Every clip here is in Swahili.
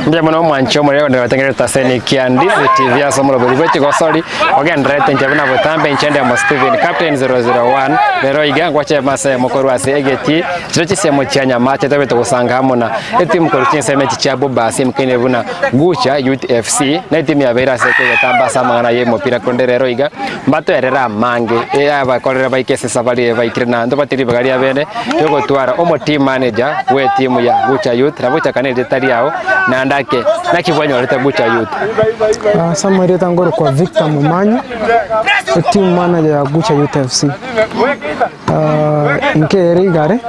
Mbuya mono omwanchi omorero onde gotengerera Taseni kia Ndizi TV ase omoroberi bwe chigosori ogendererete inche buna botambe inche Ndemo Stephen Captain 001 rero iga ngwache ase eyemo korwa ase egetii chire chisemo chia Nyamache tobete gosanga amo na etimu korwa chinsemo echi chia Bobasi emikaine buna Gucha Youth FC na etimu yabeire ase ekegetambe ase amang'ana ya emopira korende rero iga mbatoerere amange abakorere baike ase esabari eye baikire na ntobwate ribaga ria bene riogotwara omo team manager bwe etimu ya Gucha Youth nabo gochaka na erieta riao naende ake naki bwanyorete Gucha Youth? Ase amarieta ngorokwa Victor Momanyi, team manager ya Gucha Youth FC. Inke ere igare,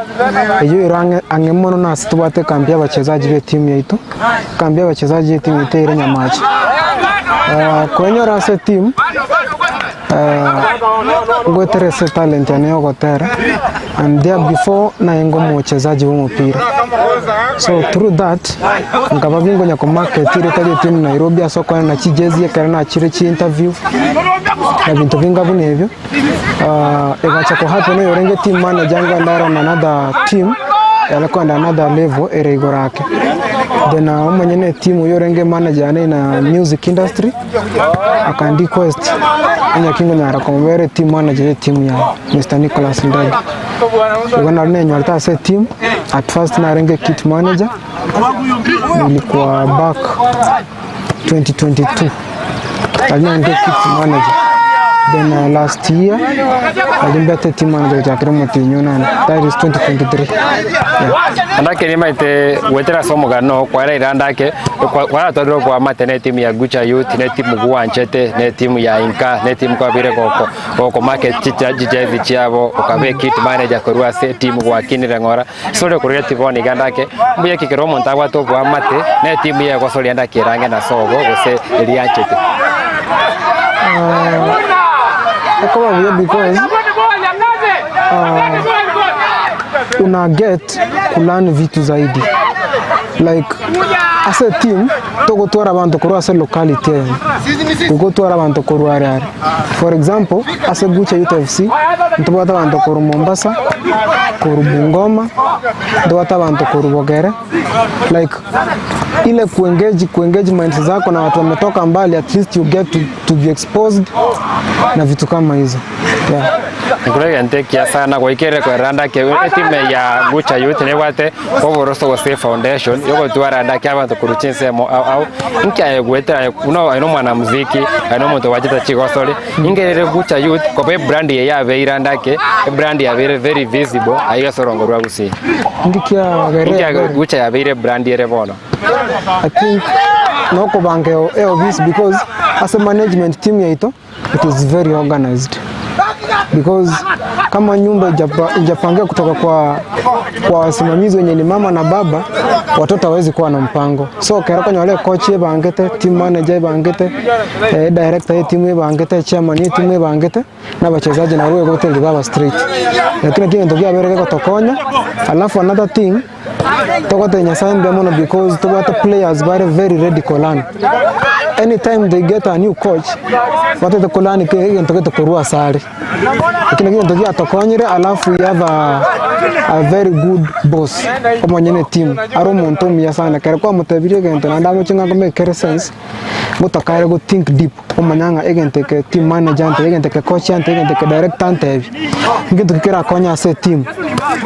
eyio ere ang'e ang'e mono nase tobwate ekambi ya abachezaji ba etimu yaito, ekambi ya abachezaji ya etimu yaito ere Nyamache. Kwenyora ase etimu, ngoetera ase etalent yane ya ogotera, and there before naye omochezaji bwa omopira. So through that, nkaba ginkonya ko market erieta ria etimu Nairobi ase okoenana chijezi ekero nachire chi interview, na binto binga buna ebio. Egacha ko happen oyorenge team manager ngende are on another team, ere kogenda another level ere igoro ake. Then omonyene etimu oyio orenge manager yane in a music industry, akan request onye ki nkonyara komobera team manager ya etimu yaye, Mr Nicholas Ndege. Igo naro nenyorete ase etimu, at first narenge kit manager, nilikuwa back 2022, nari narenge kit manager. Then last year, nari mbete team manager gochakera omotienyi onane, that is 2023. Yeah. Andake nimaete gwetera ase omogano kwareire andake kwaratwarire oboamate na etimu ya Gucha Youth na etimu gwanchete na etimu ya Inka na etimu kwabeire goko goko market chichezi chiabo okaba ekit manager korwa ase etimu gwakinire ng'ora ase ore korwa bono iga andake mbuya ki ekero omonto abwate oboamate na etimu yaye gosoria andake ere ang'e na sobo gose eria anchete. Ekoba buya because una get ku learn vitu zaidi like ase etimu togotwara abanto korwa ase locality eye, togotwara abanto korwa are are. For example, ase Gucha Youth FC, ntobwate abanto korwa Mombasa, korwa Bungoma, ntobwate abanto korwa Bogere, like ile kuengage minds zako na watu wametoka mbali, at least you get to be exposed na vitu kama hizo, yeah. Nkore egento ekiya sana goikerire korera ndake etimu eye ya Gucha Youth nebwate oboroso gose efoundation yogotwara ndake abanto korwa chinsemo ao ao inki aye goetera aye buna aye na omwanamuziki aye na omonto obwachete chigosori inki ere Gucha Youth koba ebrand eye yabeire ndake ebrand yabeire very visible aiga ase orongo rwa Gusii. Inki kiagerire Inki Gucha yabeire ebrand ere bono? I think nokobanga eofisi because ase management team yaito it is very organized because kama nyumba ijapangiwa kutoka kwa wasimamizi wenye ni mama na baba, watoto hawezi kuwa na mpango. So kero konyora ecoach ebangete, team manager ebangete, director ye timu ebangete, chairman ye timu ebangete, na abachezaji nabo egotebi baba straight. Lakini ekio egento kiabeire gegotokonya, alafu another thing, togotebia Nyasaye mbuya mono because tobwate players bare very ready ko learn. Anytime they get a new coach, batagete ko learn ke egento gete korwa asare. Ekio nakio egento giatokonyire alafu we have a very good boss, omonyene etimu, are omonto omuya sana, ekero kwamotebirie egento naende agoche ng'a komekere sense, gotaka go think deep, omanya ng'a egento eke team manager antebie, egento eke coach antebie, egento eke director antebie, ngento ki kerakonye ase etimu.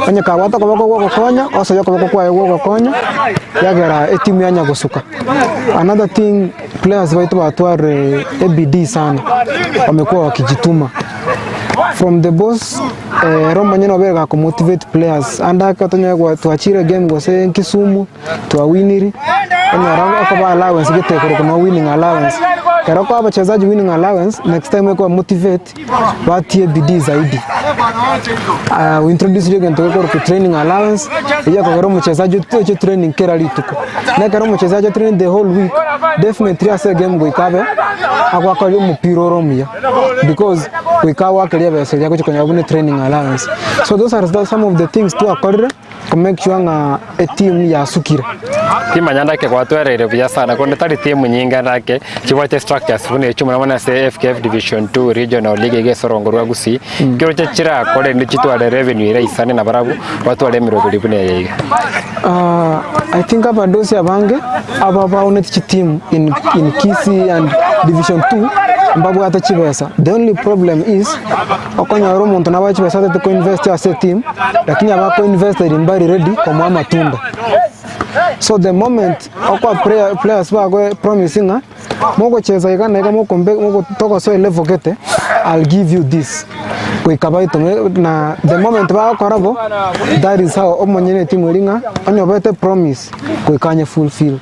Onye kabwate okoboko gwa ogokonya, osoe okoboko kwaye gwa ogokonya, yagera etimu yanya gosuka. Another thing, players baito batwarire ebidii sana, wamekuwa wakijituma. From the boss, ere omonyene obeire gakomotivate players, ande ake tonyare gwa twachire game gose Kisumu, twawiniri, onyora okoba allowance gete ekorokwa no winning allowance. Ekero okoa abachezaji winning allowance, next time ekoba motivate, batie bidii zaidi. We introduce egento gekorokwa training allowance, eyio ekogera omochezaji oche training kera rituko. Na ekero omochezaji atrain the whole week, definitely ase egame goika abe agoakoria omopira ore omuya because goika agoakeria ebesa eria agochi konyora buna training allowance. So those are some of the things twakorire ko make sure ng'a etimu yasukire. Timanya ndake gwatwereire buya sana korende tari timu nyinge ndake chibwate. Structures buna echio muna bono ase FKF Division 2 Regional League iga esorongo rwa Gusii, keroche chirakore rende chitware revenue ere isane na barabwo batware emeroberi buna eye iga. I think abadosi abange aba baoneti chiteam in Kisii and Division 2 mbabwate chibesa. The only problem is okonyora omonto nabwate chibesa atete koinvest ase eteam, lakini abakoinvest mbari ready komoa amatunda. So the moment okwa players bago promise ng'a mogocheza iga na iga mokombe mogotogosoa elevel gete, I'll give you this, goika baitome na the moment bagokora bo, that is how omonyene etimu eri ng'a onyobete promise goika anye fulfill.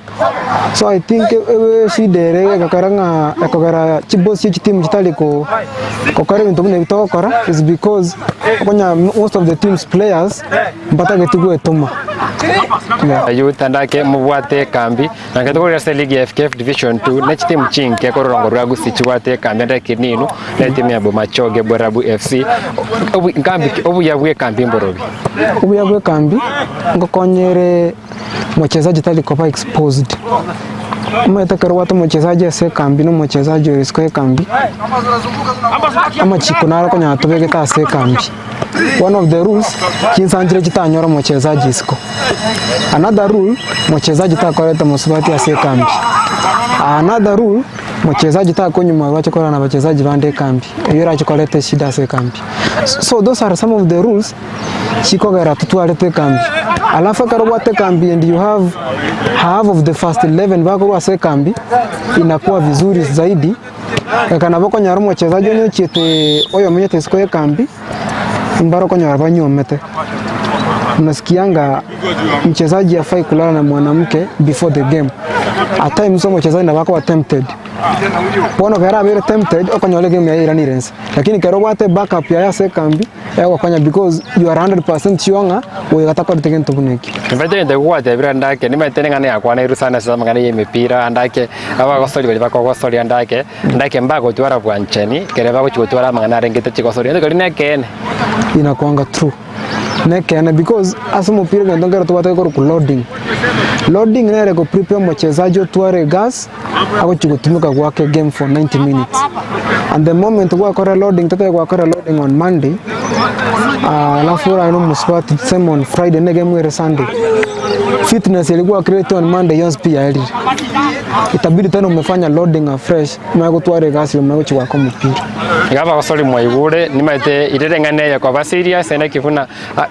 So I think eshida ere egokora ng'a ekogera chiboss chia chitimu chitari ko gokora ebinto buna ebi togokora is because okonya most of the teams players mbatageti gwetoma. Yeah. Ayio tandake mobwate ekambi, na nke tokorera ase eligi ya FKF Division 2 ne chitimu chinke kororongo rwa Gusii chibwate ekambi ande Kininu na etimu ya Bomachoge Borabu FC. Obu nkambi ki obuya bwa ekambi mborobi? Obuya bwa ekambi ngokonyere mochezaji tari koba exposed. Omanyete ekero obwate omochezaji ase ekambi na omochezaji ore isiko y'ekambi, amachiko naro okonyora tobegete ase ekambi. One of the rules, chinsa nchire chitanyore omochezaji isiko. Another rule, mochezaji takoreta mosubati ase ekambi. Another rule, mochezaji takonywa marwa ache korora na abachezaji bande ekambi, eyio erache koreta eshida ase ekambi. So those are some of the rules chikogera totwarete ekambi. Alafu ekero obwate ekambi and you have half of the first 11 bakorwa ase ekambi, inakuwa vizuri zaidi, eka nabo okonyora omochezaji onye ochiete oyomenyete isiko y'ekambi, mbare okonyora banyuomete. Unasikianga mchezaji hafai kulala na mwanamke before the game. At times omochezaji nabo akoba tempted. Bono ekero abeire tempted, okonyora egame yaye eiranire inse. Lakini ekero obwate backup yaye ase ekambi, egokonya because you are 100% sure ng'a oyo gatakorete gento buna ekio. Nimanyete egento gogwatebire ande ake, nimanyete neng'ana yakwanirwe sana ase amang'ana ya emepira ande ake, abagosori baria bakogosoria ande ake, ande ake mbagotwara bwanchani, ekere bagochia gotwara amang'ana arengete chigosoria, egento keria nekeene. Inakuanga true. Nekeene because ase omopira egento nkere tobwate gekorokwa loading. Loading nere ego prepare omochezaji otware egas agochia gotumeka goaka egame for 90 minutes. And the moment gwakora loading totabe gwakora loading on Monday, alafu orare na omosubati same on Friday na egame ere Sunday, fitness eria gwa create on Monday yonsi pi yaerire. Itabidi tena umefanya loading afresh omanye gotwara egasi omanye gochia goaka omopira. Iga abagosori mwaigure, nimaete ire ring'ana eye koba serious, naki buna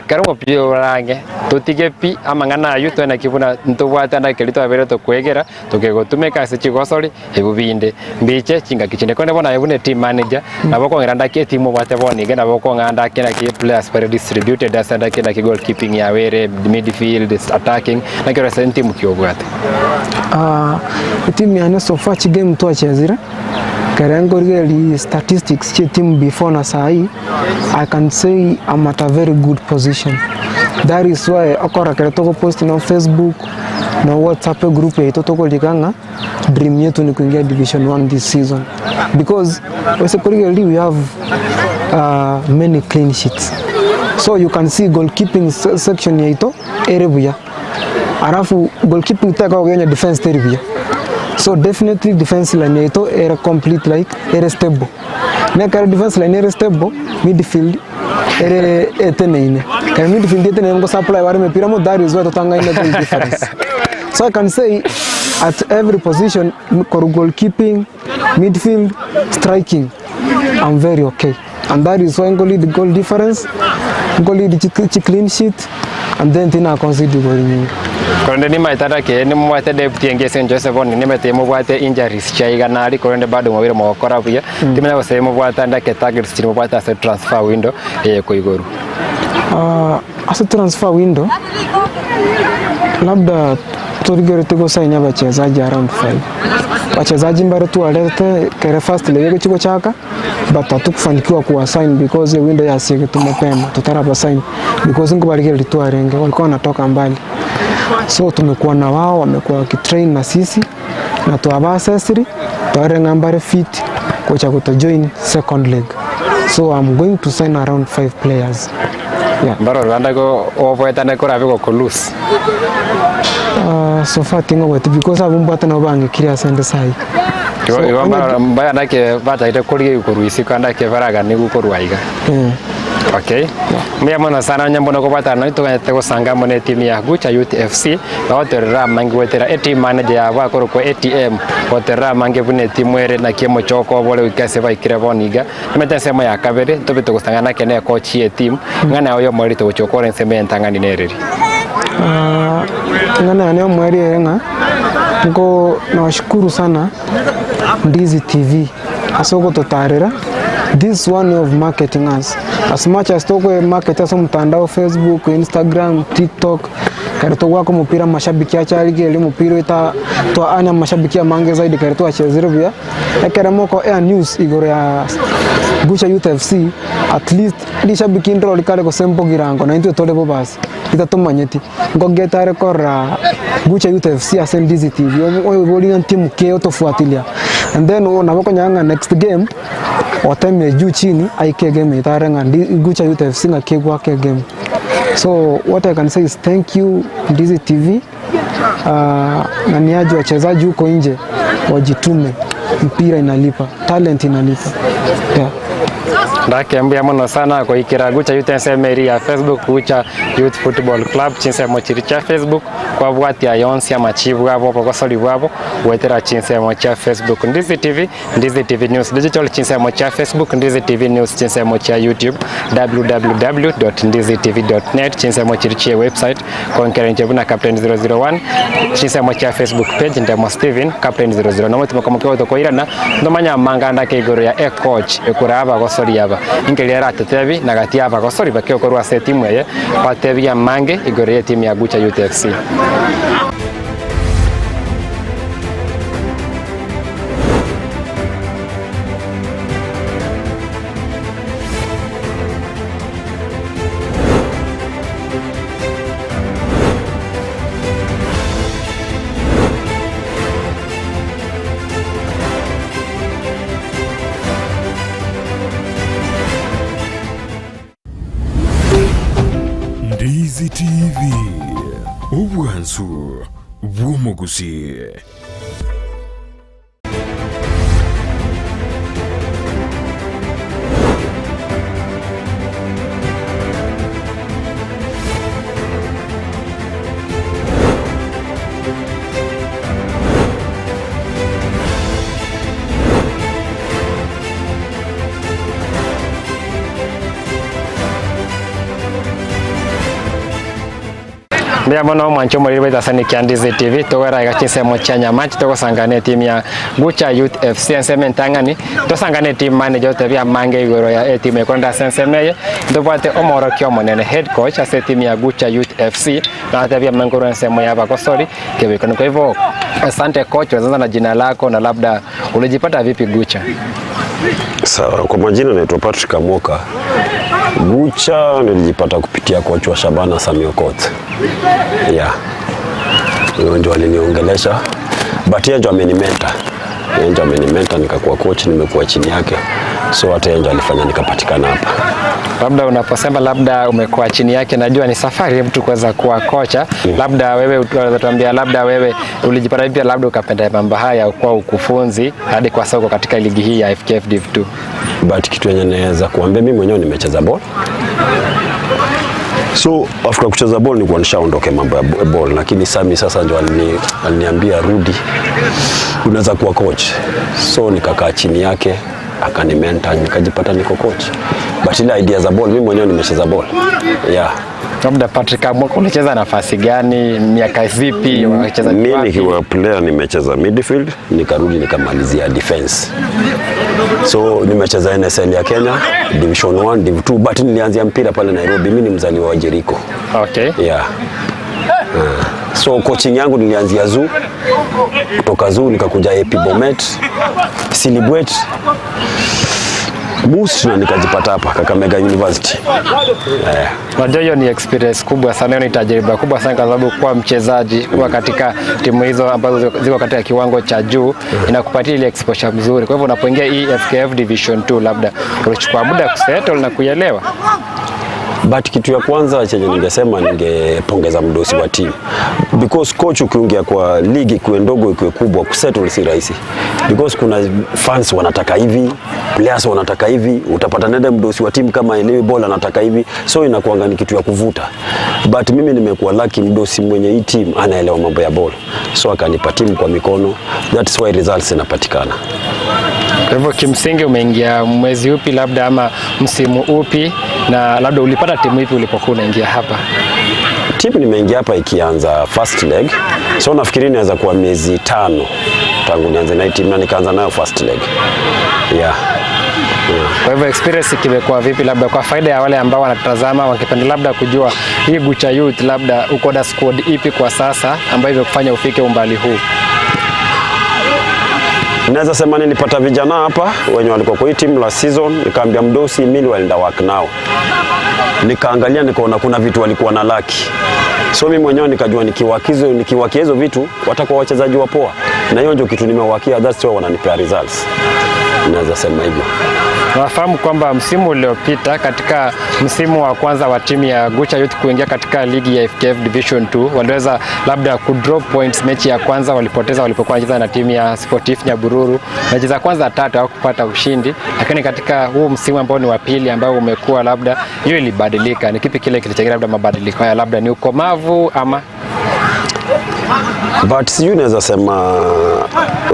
kera omopira orange, totige pi amang'ana aywo toe naki buna ntobwate ande ekeri twabeire tokoegera, tokegotumeka ase chigosori ebi binde mbiche chingaki chinde. Korende bono aye buna eteam manager, nabo okong'era ndaki etimu obwate bono iga, nabo okong'a ndaki naki players bare distributed ase ndaki naki goalkeeping yabo ere, midfield, attacking, naki ore ase entimu ki obwate? Etimu yane so far chigame twachezire, ekere nkorigereria statistics chia etimu before na sahi, I can say I'm at a very good position. That is why okora ekero togopost na Facebook na WhatsApp egroup yaito tokorika ng'a dream yetu ni kuingia division one this season because ase korigereria we have many clean sheets so you can see goalkeeping section yaito ere buya alafu goalkeeping tekoba onye defense teri buya so definitely defense line yaito ere complete like ere stable na ekero defense line ere stable midfield ere eteneine ekero midfield eteneine ngo supply bare emepira mo that is why totangaine goal difference so I can say at every position korwa goalkeeping, midfield, striking I'm very okay and that is why ngo lead goal difference, ngo lead chi clean sheet and then tina concede goal nyinge. Korende nimaete ake nimobwate depth enge ase engencho ase bono nimanyete mobwate injuries chia igana aria korende bado mwabeire mogokora buya timanya gose mobwate ande ake targets chiria mobwate ase transfer window eye koigorwa. Ase transfer window labda torigerete gosaini abachezaji around five. Wachezaji mbare twarete kere first leg egochia gochaka but hatukufanikiwa kuwasign because ewindow yasiegete mapema totarabasign because nkobarigereria twarenge walikuwa wanatoka mbali so tumekuwa na wao wamekuwa wakitrain na sisi na twabasesiri twarorire ng'a mbare fit gocha gotojoin second leg so I'm going to sign around five players yeah. Mbarore ande oboetane korabe gokolose. So far ting'obweti because abwo mbwate nabo bang'ikire ase ende saii. So, Igo mbaya ndake bataite korigia igũrũ isiko ndake baraga nĩ gũkorwo aiga. Okay. Mbuya mono sana nyambo kobwatana no tuganyete gusanga mo ne timu ya Gucha Youth FC bagoterera mangi gwetera a team manager ya bakoro kwa ATM goterera mangi bune timu ere na kiemo choko bole wikase baikire boniga nimete nsemo ya kabere tobe tugusanga nake ne coach ye team ng'ana oyo mweri tuguchokora nsemo ya ntang'ani nereri. Ng'ana ne mweri ng'a nko nawashukuru sana Ndizi TV asoko totarera. This one of marketing us as much as tokwe market aso mtandao Facebook, Instagram, TikTok kare wako mupira mashabiki acharige ile mupira ita twa anya mashabiki amange zaidi kare twachezire buya ekere moko air news igoro ya Gucha Youth FC at least lishabiki ndro likale kosempo girango na intwe tole bobasi itatumanyeti ngogetare kora Gucha Youth FC ase Ndizi TV oyo timu keo tofuatilia and then naboko nyanga next game oteme juu chini aike game itarenga Gucha Youth FC nga kegwa ke game. So what I can say is thank you Ndizi TV. Na niaje wachezaji huko nje wajitume, mpira inalipa, talent inalipa. Yeah. Ndake mbuya mono sana kuikira Gucha Youth nsemo ya Facebook Gucha Youth Football Club chinsemo chiri cha Facebook kwa bwatia yonsi amachibu abo bogosori bwabo wetera chinsemo cha Facebook Ndizi TV, Ndizi TV News Digital chinsemo cha Facebook Ndizi TV News chinsemo cha YouTube www.ndizitv.net chinsemo chiri cha website konkerenche buna Captain 001 chinsemo cha Facebook page ndemo Steven Captain 00 nomutima komokewo tokoirana ndomanya manganda ke igoro ya e-coach ekuraba gosori aba ingelera atetebi na gati aba gosori bakio korwa se timu ye batebi ya mange igoro ya timu ya Gucha Youth FC. Ndizi TV, obwansu bw'omuguzi. Mbuya mono mwancho muri bweta ni Ndizi TV towera igachisemo cha nyamachi togosangane timu ya Gucha Youth FC enseme ntang'ani tosangane team manager otebia mange igoro ya timu ekonda sensemeye ndobwate omorokio omonene head coach ase timu ya Gucha Youth FC na otebia mangoro ensemo ya bakosori kebiko. Kwa hivyo asante coach, wazaza na jina lako na labda ulijipata vipi Gucha? Sawa, kwa majina naitwa Patrick Amoka. Gucha nilijipata kupitia coach wa Shabana Sami Okoth. Yeah. Huyo ndio aliniongelesha. But yeye ndio amenimenta. Yeye ndio amenimenta nikakuwa coach, nimekuwa chini yake. So hata yeye ndio alifanya nikapatikana hapa. Labda unaposema labda umekuwa chini yake, najua ni safari mtu kuweza kuwa kocha. Labda wewe unaweza tuambia, labda wewe ulijipata vipi, labda ukapenda mambo haya kwa ukufunzi hadi kwa soko katika ligi hii ya FKF Div 2? But kitu yenye naweza kuambia mimi mwenyewe nimecheza ball. So after kucheza ball nilikuwa nishaondoke mambo ya ball, lakini Sami sasa ndio aliniambia rudi, unaweza kuwa coach. So nikakaa chini yake akanimenta, nikajipata niko coach. But ile idea za ball mimi mwenyewe nimecheza ball. Yeah. Labda Patrick Amoka ulicheza nafasi gani, miaka zipi, unacheza wapi? Mimi nikiwa player nimecheza midfield, nikarudi nikamalizia defense. So nimecheza NSL ya Kenya, Division 1, Div 2, but nilianzia mpira pale Nairobi. Mimi ni mzaliwa wa Jericho. Okay. Yeah. So coaching yangu nilianzia Zoo. Kutoka Zoo nikakuja AP Bomet, Silibwet, Boost na nikajipata hapa Kakamega University. Unajua hiyo ni experience kubwa sana, hiyo ni tajriba kubwa sana, kwa sababu kuwa mchezaji, kuwa katika timu hizo ambazo ziko katika kiwango cha juu inakupatia ile exposure mzuri. Kwa hivyo unapoingia hii FKF Division 2, labda ulichukua muda kusettle na kuielewa? But kitu ya kwanza chenye ningesema, ningepongeza mdosi wa team, because coach ukiingia kwa ligi, ikiwe ndogo ikiwe kubwa, kusettle si rahisi, because kuna fans wanataka hivi, players wanataka hivi, utapata nende mdosi wa team kama elewi ball anataka hivi, so inakuanga ni kitu ya kuvuta. But mimi nimekuwa lucky, mdosi mwenye hii team anaelewa mambo ya ball, so akanipa team kwa mikono, that's why results inapatikana. Kwa hivyo kimsingi umeingia mwezi upi labda ama msimu upi, na labda ulipata timu ipi ulipokuwa unaingia hapa? Timu nimeingia hapa ikianza first leg, so nafikiri inaweza kuwa miezi 5 tangu nianze na hii timu na nikaanza nayo first leg. Yeah. Kwa hivyo experience kimekuwa vipi, labda kwa faida ya wale ambao wanatazama wangependa labda kujua hii Gucha Youth, labda uko na squad ipi kwa sasa ambayo imekufanya ufike umbali huu? Naweza sema nilipata vijana hapa wenye walikuwa kwa hii timu last season, nikaambia mdosi mimi walienda work nao, nikaangalia nikaona kuna vitu walikuwa na lack, so mimi mwenyewe nikajua nikiwakia hizo vitu watakuwa wachezaji wa poa, na hiyo ndio kitu nimewakia, that's why wananipea results. Naweza sema hivyo. Nafahamu kwamba msimu uliopita katika msimu wa kwanza wa timu ya Gucha Youth kuingia katika ligi ya FKF Division 2 waliweza labda kudrop points. Mechi ya kwanza walipoteza walipokuwa wanacheza na timu ya Sportif Nyabururu. Mechi za kwanza tatu hawakupata ushindi, lakini katika huu msimu ambao ni wa pili ambao umekuwa labda hiyo ilibadilika. Ni kipi kile kilichangia labda mabadiliko haya, labda ni ukomavu ama? But sijui, naweza sema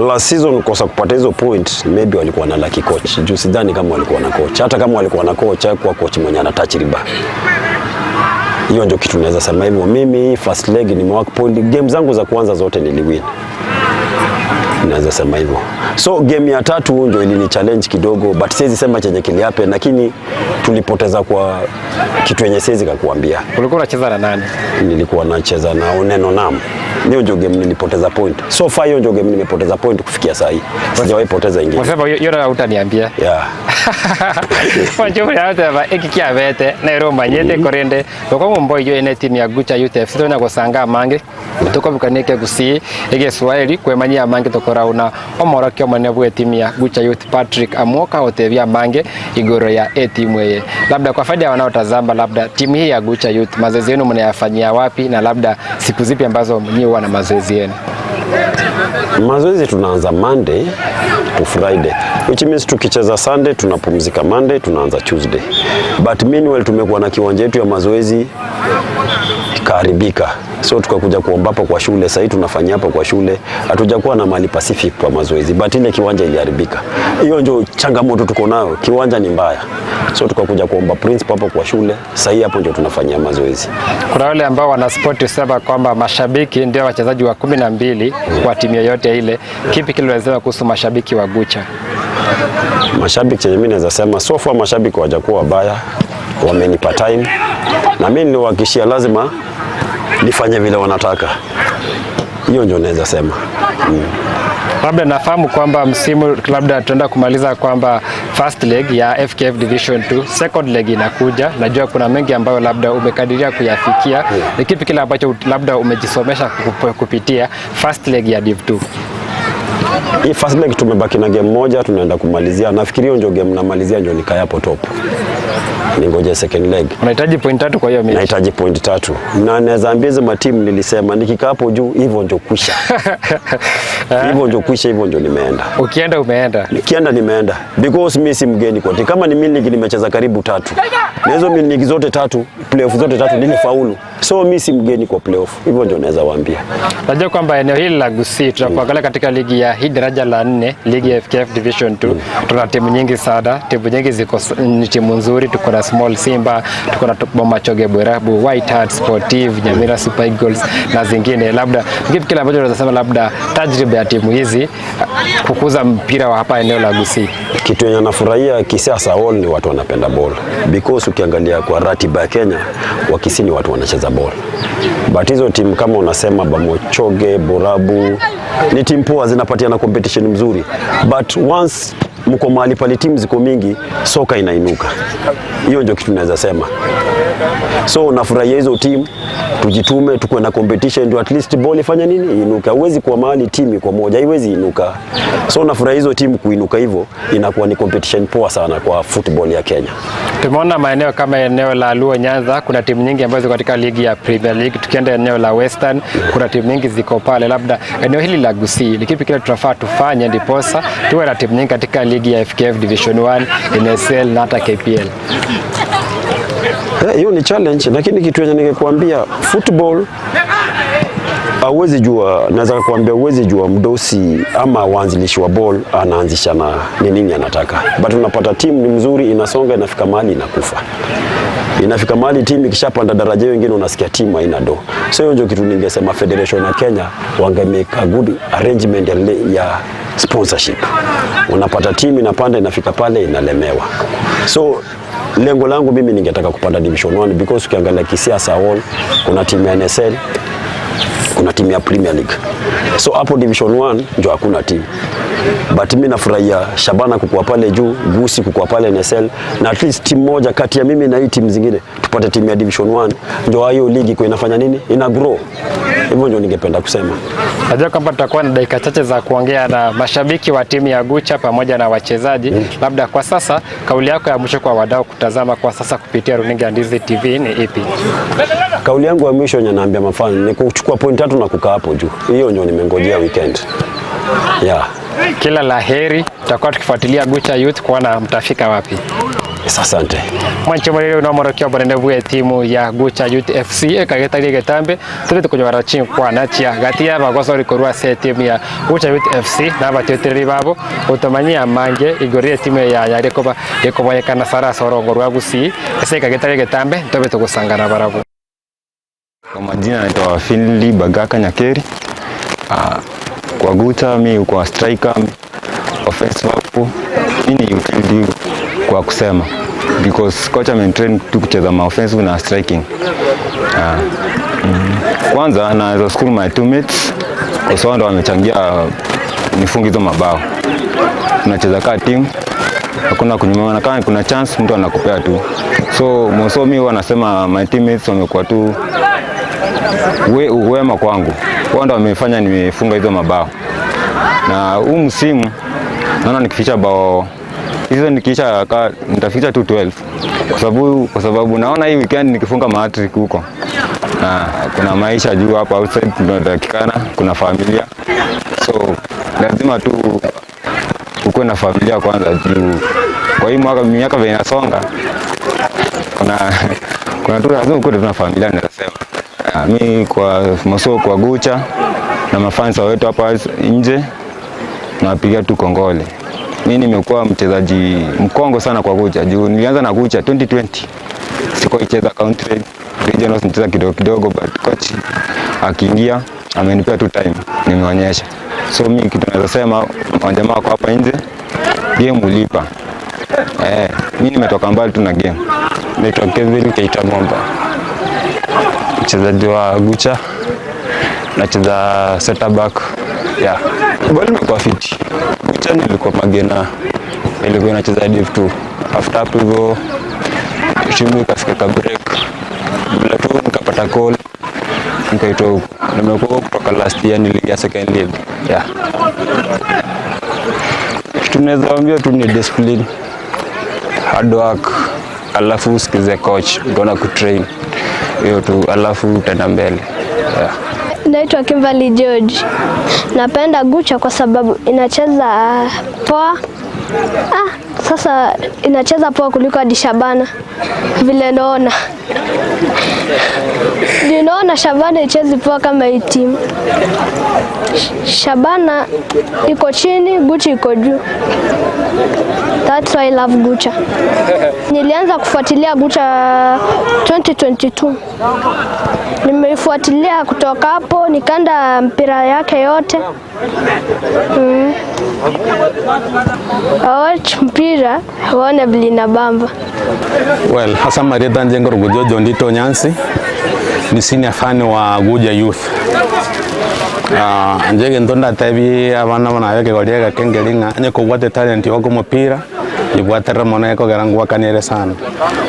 last season kosa kupata hizo point, maybe walikuwa na lucky coach, juu sidhani kama walikuwa na coach. Hata kama walikuwa na coach, hakuwa coach mwenye ana tajriba. Hiyo ndio kitu naweza sema hivyo. Mimi first leg nimework point, game zangu za kwanza zote niliwin, naweza sema hivyo. So game ya tatu ndio ilini challenge kidogo, but siwezi sema chenye kilihappen, lakini tulipoteza kwa kitu yenye siwezi kakuambia. Ulikuwa unacheza na nani? Nilikuwa nacheza na Oneno Nam. Hiyo ndio game nilipoteza point. So far hiyo ndio game nimepoteza point kufikia saa hii. Sijawahi poteza ingine. Unasema hiyo hiyo utaniambia. Yeah. Wancho yateba iki kiabete nero manyete korende loko mbo iyo ene timu ya Gucha Youth FC tona gosanga mange tukobukanike gusi egeswahili kwemanyia mange tokorauna omorokio omone bwe timu ya Gucha Youth Patrick Amoka otebia mange igoro ya e timu eye. Labda kwa faida ya wanaotazama, labda timu hii ya Gucha Youth mazoezi yenu mnayafanyia wapi na labda siku zipi ambazo mnyi huwa na mazoezi yenu? Mazoezi tunaanza Monday to Friday, which means tukicheza Sunday tunapumzika Monday, tunaanza Tuesday. But meanwhile tumekuwa na kiwanja yetu ya mazoezi ikaharibika, so tukakuja kuomba hapo kwa shule. Sasa tunafanyia hapo kwa shule, hatujakuwa na mahali specific kwa mazoezi, but ile kiwanja iliharibika. Hiyo ndio changamoto tuko nayo, kiwanja ni mbaya, so tukakuja kuomba principal hapo kwa shule. Sasa hapo ndio tunafanyia mazoezi. Kuna wale ambao wana sport husema kwamba mashabiki ndio wachezaji wa 12 kwa timu yoyote ile. Kipi kile unasema kuhusu mashabiki wa Gucha? Mashabiki, chenye mimi naweza sema, so far mashabiki hawajakuwa wabaya, wamenipa time na mimi niliwahakikishia lazima nifanye vile wanataka. Hiyo ndio naweza sema. Labda nafahamu kwamba msimu labda tunaenda kumaliza kwamba first leg ya FKF Division 2, second leg inakuja. Najua kuna mengi ambayo labda umekadiria kuyafikia. Ni kipi kile ambacho labda umejisomesha kupitia first leg ya Div 2? Hii first leg tumebaki na game moja tunaenda kumalizia. Nafikiri hiyo ndio game namalizia ndio nikae hapo top. Ningoje second leg. Unahitaji point 3 kwa hiyo mechi. Nahitaji point 3. Na naweza ambia hizo matimu nilisema nikikaa hapo juu hivyo ndio kwisha. Hivyo ndio kwisha, hivyo ndio nimeenda. Ukienda umeenda. Nikienda nimeenda, because mimi si mgeni kote. Kama ni mini league nimecheza karibu tatu, na hizo mini league zote tatu, playoff zote tatu nilifaulu, so mimi si mgeni kwa playoff. Hivyo ndio naweza waambia. Najua kwamba eneo hili la Gusii tunapoangalia katika ligi ya hii daraja la 4, ligi ya FKF Division 2, tuna timu nyingi sana, timu nyingi ziko ni timu nzuri. Tuko na Small Simba, tuko na Bomachoge Borabu, White Heart Sportive, Nyamira Super Eagles na zingine. Labda kipi kile ambacho unaweza sema labda tajriba ya timu hizi kukuza mpira wa hapa eneo la Gusii? Kitu yenye nafurahia kisiasa all ni watu wanapenda ball, because ukiangalia kwa ratiba ya Kenya, Wakisii ni watu wanacheza ball, but hizo timu kama unasema Bomachoge, Borabu ni timu poa, zinapatiana competition mzuri, but once Mko mahali pale timu ziko mingi, soka inainuka. Hiyo ndio kitu naweza sema. So nafurahia hizo timu, tujitume, tukuwe na competition ndio at least ball ifanye nini, inuka. Huwezi kuwa mahali timu iko moja, haiwezi inuka. So nafurahia hizo timu kuinuka hivyo, inakuwa ni competition poa sana kwa football ya Kenya. Tumeona maeneo kama eneo la Luo Nyanza kuna timu nyingi ambazo ziko katika ligi ya Premier League. Tukienda eneo la Western kuna timu nyingi ziko pale. Labda eneo hili la Gusii, ni kipi kile tunafaa tufanye ndiposa tuwe na timu nyingi katika ligi ya FKF Division 1, NSL na hata KPL? Hiyo ni challenge, lakini kitu yenye ningekuambia, football hauwezi jua, naweza kukuambia huwezi jua mdosi ama waanzilishi wa ball anaanzisha na ni nini anataka, but unapata timu ni mzuri, inasonga, inafika mahali inakufa, inafika mahali timu ikishapanda daraja hiyo ingine unasikia timu haina do. So hiyo ndio kitu ningesema Federation ya Kenya wange make a good arrangement ya sponsorship. Unapata timu inapanda, inafika pale inalemewa. So lengo langu mimi ningetaka kupanda Division 1 because ukiangalia kisiasa all kuna timu ya NSL, kuna timu ya Premier League. So hapo Division 1 ndio hakuna timu. But mimi nafurahia Shabana kukua pale juu, Gusii kukua pale NSL, na at least timu moja kati ya mimi na hii timu zingine tupate timu ya Division 1, ndio hiyo ligi kwa inafanya nini? Ina grow. Hivyo ndio ningependa kusema. Najua kwamba tutakuwa na dakika chache za kuongea na mashabiki wa timu ya Gucha pamoja na wachezaji. Labda kwa sasa kauli yako ya mwisho kwa wadau kutazama kwa sasa kupitia runinga ya Ndizi TV ni ipi? Kauli yangu ya mwisho yenye naambia mafans ni kuchukua point 3 na kukaa hapo juu. Hiyo ndio nimengojea weekend. Yeah. Kila la heri, tutakuwa tukifuatilia Gucha Youth kuona mtafika wapi. Asante. Mwanche murire no morokio bonene bwe timu ya Gucha Youth FC ekagetaria getambe tuli tukunyora chinkwana chia gati ya bagosori korwa se timu ya Gucha Youth FC na batiotereri babo utomanyia mange igori timu ya yare koba yekoboyekana sara sorongo rwa Gusii ese ekagetaria getambe ntobe tugusangana barabo. Kwa majina naitwa Finley Bagaka Nyakeri. Kwa Gucha mi kwa striker, offensive hapo. Mi ni utility kwa kusema because coach amenitrain tu kucheza ma offensive na striking. Kwanza naweza shukuru my teammates kwa sababu ndo wamechangia nifunge hizo mabao. Tunacheza kama team, hakuna kunyimana, kama kuna chance mtu anakupea tu. So mwanzo mimi huwa nasema my teammates wamekuwa tu wema kwangu, wao ndo wamefanya nimefunga hizo mabao. Na huu msimu naona nikifikisha bao hizo, nikiisha nitafikisha tu 12 kwa sababu naona hii weekend nikifunga hat-trick huko, na kuna maisha juu hapa outside tunatakikana, kuna familia, so lazima tu ukuwe na familia kwanza juu kwa hii mwaka, miaka vile inasonga, kuna tu lazima ukuwe tu na familia naweza sema. Mi kwa Moso, kwa Gucha na mafansa wetu hapa nje nawapigia tu kongole. Mi nimekuwa mchezaji mkongo sana kwa Gucha juu nilianza na Gucha 2020. Sikuwa icheza country regionals, nicheza kidogo kidogo, but coach akiingia amenipea tu time, nimeonyesha. So mi kitu naweza sema, majamaa wako hapa nje, game ulipa. Mi nimetoka mbali tu na game. Naitwa Kevin Keita Momba, mchezaji wa Gucha, nacheza center back. Yeah. Ball imekuwa fiti. Gucha nilikuwa Magena, nilikuwa nacheza Div 2. After hapo hivyo timu ikafika ka break, bila tu nikapata call nikaitwa huko. Nimekuwa kutoka last year, niliingia second league. Yeah. Kitu naweza waambia tu ni discipline, hard work, alafu usikize coach, utaona kutrain hiyo tu, alafu utaenda mbele. Yeah. Naitwa Kimberly George. Napenda Gucha kwa sababu inacheza poa. Sasa inacheza poa kuliko hadi Shabana vile naona. Ninaona Shabana ichezi poa kama hii timu. Shabana iko chini, Gucha iko juu. That's why I love Gucha. Nilianza kufuatilia Gucha 2022. Nimeifuatilia kutoka hapo nikaenda mpira yake yote. Watch mpira waone vile inabamba. Well, Hassan Marieta Njengo Rugujo John Dito Nyansi ni senior fan wa Guja Youth. Inche egento ndatebi abana buna aye ekegori egeke nkeri ng'a onye kobwate talent ya omopira ibwaterere mono ekogera ngwakanere sana.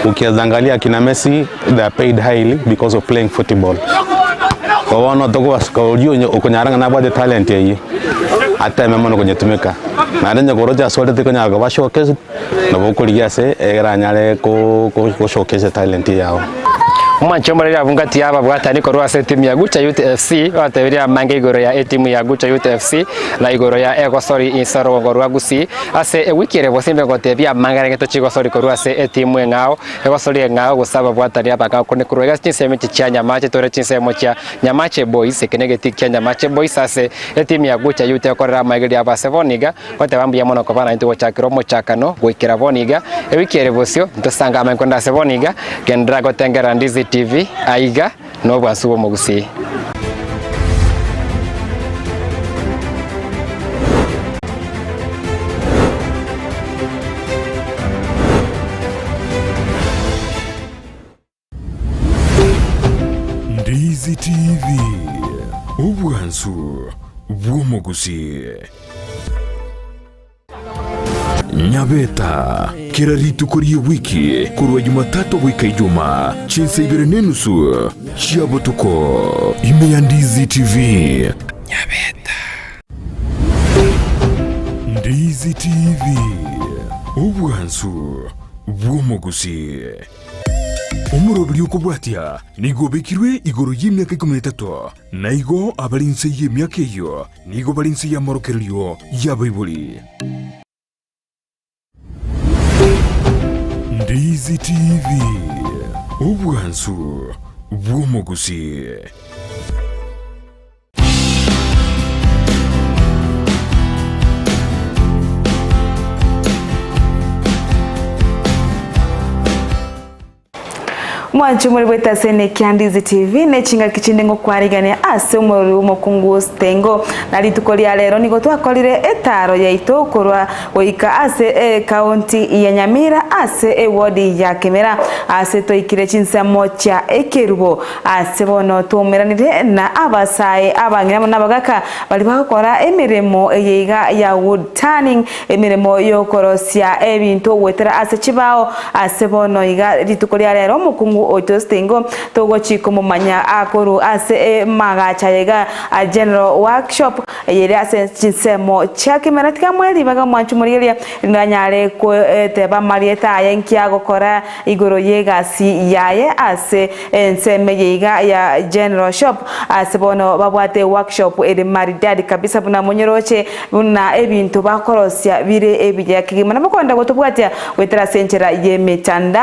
Ukiangalia akina Messi, they are paid highly because of playing football. Kwa bono tokobasuka oria onye okonyara ng'a nabwate talent eyio ateme mono konyetumeka naende onye koroche ase ore tikonyara koba showcased nabo okorigia ase egere anyare ko ko showcase talent yago. Omwanche omoreri abwo ngati y'ababwatani korwa ase etimu ya Gucha Youth FC batebirie amange igoro ya etimu ya Gucha Youth FC na igoro ya egosori inse orogongo rwa Gusii ase ewiki ere bosimbe gotebia amange arenge tochigosori korwa ase etimu eng'ao egosori eng'ao gose ababwatani abang'ao kone korwa iga chinsemo echi chia Nyamache tore chinsemo chia Nyamache Boys eke negetii kia Nyamache Boys ase etimu ya Gucha Youth ekorera amaigerio abo ase bono iga goteba mbuya mono koba naintwe gochakera omochakano goikera bono iga ewiki ere bosio ntosange amaene korende ase bono iga genderera gotengera Ndizi TV aiga nobwansu bw'omogusii. Ndizi TV, obwansu bw'omogusii. Nyabeta, kera rituko rie wiki korwa Jumatatu goika Ijumaa chinsa ibere n'enusu chia botuko ime ya Ndizi TV. Nyabeta. Ndizi TV, obwansu bw'omogusii. Omoroberi okobwatia nigo obekirwe igoro y'emiaka 13 na igo abari inse y'emiaka eyio nigo bari inse y'amorokererio y'abaibori. Ndizi TV, obwansu bw'omogusii. Mwanchi muri bwetase ne Kiandizi TV ne chinga kichinde ngo kwarigania ase umurori w'omokungu Stengo na rituko ria lero nigo twakorire etaro yaito korwa goika ase county ya Nyamira ase ward ya Kemera ase toikire chinsemo chia ekerubo ase bono tumeranire na abasae abangina nabagaka bali bakora emirimo eyeiga ya wood turning emirimo yokorosia ebintu gwetera ase chibao ase bono iga rituko ria lero omokungu oito Stengo togochiko mumanya akoru ase magacha yega a general workshop yere ase chinsemo chia Kemera tikamweli baga mwanchu murigeria nganyare ko teba marieta ayenkia gokora igoro yegasi yaye ase enseme yega ya general shop ase bono babwate workshop ere maridadi kabisa buna munyoroche buna ebintu bakorosia bire ebijya kigima nabakonda gotubwatia wetera senchera ye mitanda.